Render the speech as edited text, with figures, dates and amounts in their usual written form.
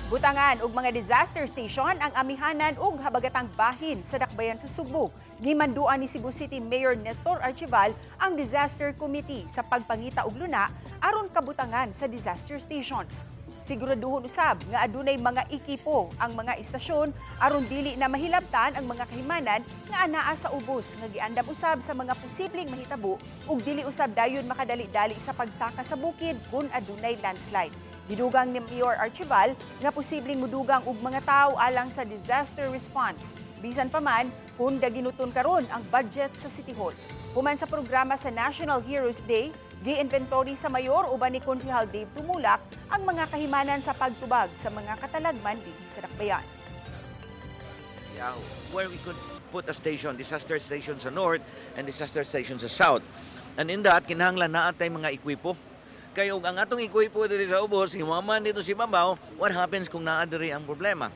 Butangan og mga disaster station ang amihanan ug habagatang bahin sa dakbayan sa Sugbo. Gimanduan ni Cebu City Mayor Nestor Archival ang disaster committee sa pagpangita og luna aron kabutangan sa disaster stations. Siguraduhon usab nga adunay mga ekipo ang mga istasyon aron dili na mahilabtan ang mga kahimanan nga anaa sa ubos nga giandam usab sa mga posibleng mahitabo ug dili usab dayon makadali-dali sa pagsaka sa bukid kung adunay landslide. Gidugang ni Mayor Archival nga posibleng mudugang og mga tawo alang sa disaster response. Bisan pa man kung daginuton karon ang budget sa City Hall. Human sa programa sa National Heroes Day, gi-inventory sa mayor uban ni Konsehal Dave Tumulak ang mga kahimanan sa pagtubag sa mga katalagman dinhi sa dakbayan. Yeah, where we could put a station, disaster station sa north and disaster station sa south. And in that, kinahanglan naa tay mga ekwipo. Kay og ang atong ekwipo diri sa ubos, himaman dito sa ibabaw, what happens kung naa diri ang problema?